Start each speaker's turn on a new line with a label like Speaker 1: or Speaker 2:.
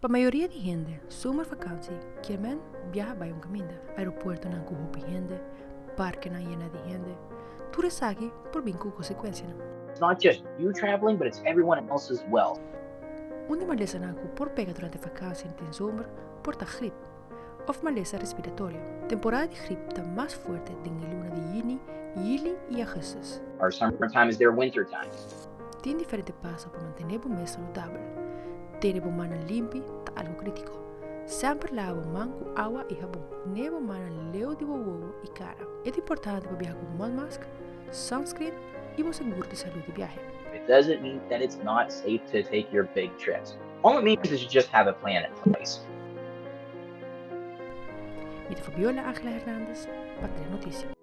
Speaker 1: Pa mayoria di hende, zomervakantie kier men biaha bai un kaminda. Aeropuertonan ku hopi hende, parkenan yena di hende, tur esaki por bin ku konsekuensianan.
Speaker 2: It's not just you traveling, but it's everyone else as well.
Speaker 1: Un di malesanan ku por pega durante vakantie den zomer por ta grip òf malesa respiratorio. Temporada di grip ta mas fuerte den e luna di yüni, yüli i augustus.
Speaker 2: Our summertime is their winter time.
Speaker 1: Tin diferente paso pa mantené bo mes saludabel. Tene bo mannan limpi ta algu krítiko. Semper laba bo man ku awa i habon. Tene bo mannan leu di bo wowo i kara. E ta importante pa biaha ku mondmask, sunscreen i bo seguro di salud di biahe.
Speaker 2: It doesn't mean that it's not safe to take your big trips. All it means is you just have a plan in place.
Speaker 1: Mi ta Fabiola Angela Hernandez pa Tele Noticia.